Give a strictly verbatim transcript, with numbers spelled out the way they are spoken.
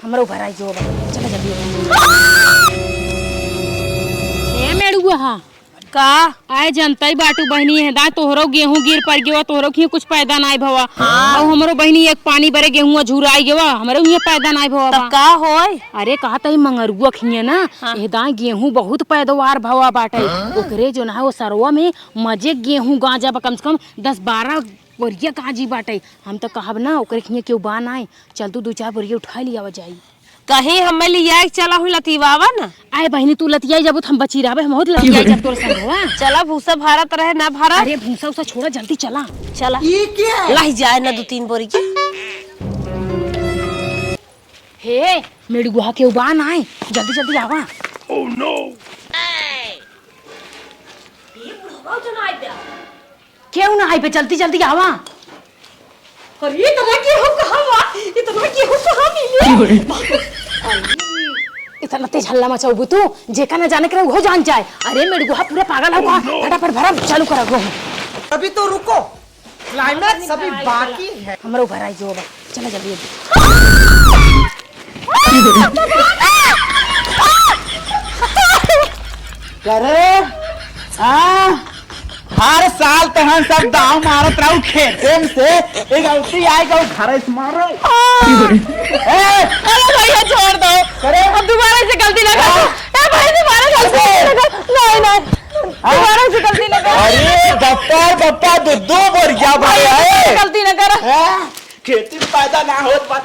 हमरो भराई जो बा। चला जल्दी। ए मेड़ुआ, हाँ। का? आए जनतई बाटू बहिनी, एहदा तोहरो गेहूं गिर पड़ गयो, तोहरो खिए कुछ पैदा नाई भवा। हाँ। अउ हमरो बहिनी एक पानी बरे गेहूं झुराई गवा, हमरो खिए पैदा नाई भवा तब बा। का होय? अरे कहत ही मंगरुआ खिए ना, हाँ। एहदा गेहूं बहुत पैदावार भवा बाटे। हाँ। ओकरे जो ना हो सरवा में मजे गेहूं गांजा बा, कम से कम दस बारह बोरिया गांजी बाटे। हम तो कहब ना ओकरे खिए केहू बा नाई, चल तू दू चार बोरिया उठाई लियावा जाई। कहीं हमें लियाए के चला हुई लतिवावा ना। आए बहिनी, तू लतियाई जाबू त हम बची रहबे, हम बहुत लतियाई जब तोर संग हुआ। चला, भूसा भारत रहे ना भारत। अरे भूसा उसा छोड़ा, जल्दी चला। चला। ई क्या है? लाही जाए ना दो तीन बोरी के। हे, मेड़ुआ के उबान आए, जल्दी जल्दी आवा। Oh no! केहू ना आई बे, जल्दी जल्दी आवा। अरे, इतना गेहूं कहाँ बा? इतना गेहूं कहाँ मिले? अरे, इतना तेज हल्ला मचाउबू तू, जेका ना जाने के रहे, उहो जान जाए। अरे, मेड़ुआ पूरा पागल हो का? फटाफट भरा, चालू करा गेहूं। अभी तो रुको, climax अभी बाकी है। हमरो भराई जो बा, चला जल्दी, जल्दी। करे? हाँ? हर साल तहन सब दाव मारत रहू खेते में से, एक गलती आए गो घर से मारो। ए! अरे भैया छोड़ दो, करे? अब दोबारा ऐसे गलती ना करो। हाँ? ए भाई दोबारा गलती ना करो। नहीं, नहीं, हाँ? दोबारा ऐसे गलती ना करो। अरे बप्पा, बप्पा, दो, दो बोरिया भरे है। गलती ना करो। हाँ? खेती में पैदा ना होत बा।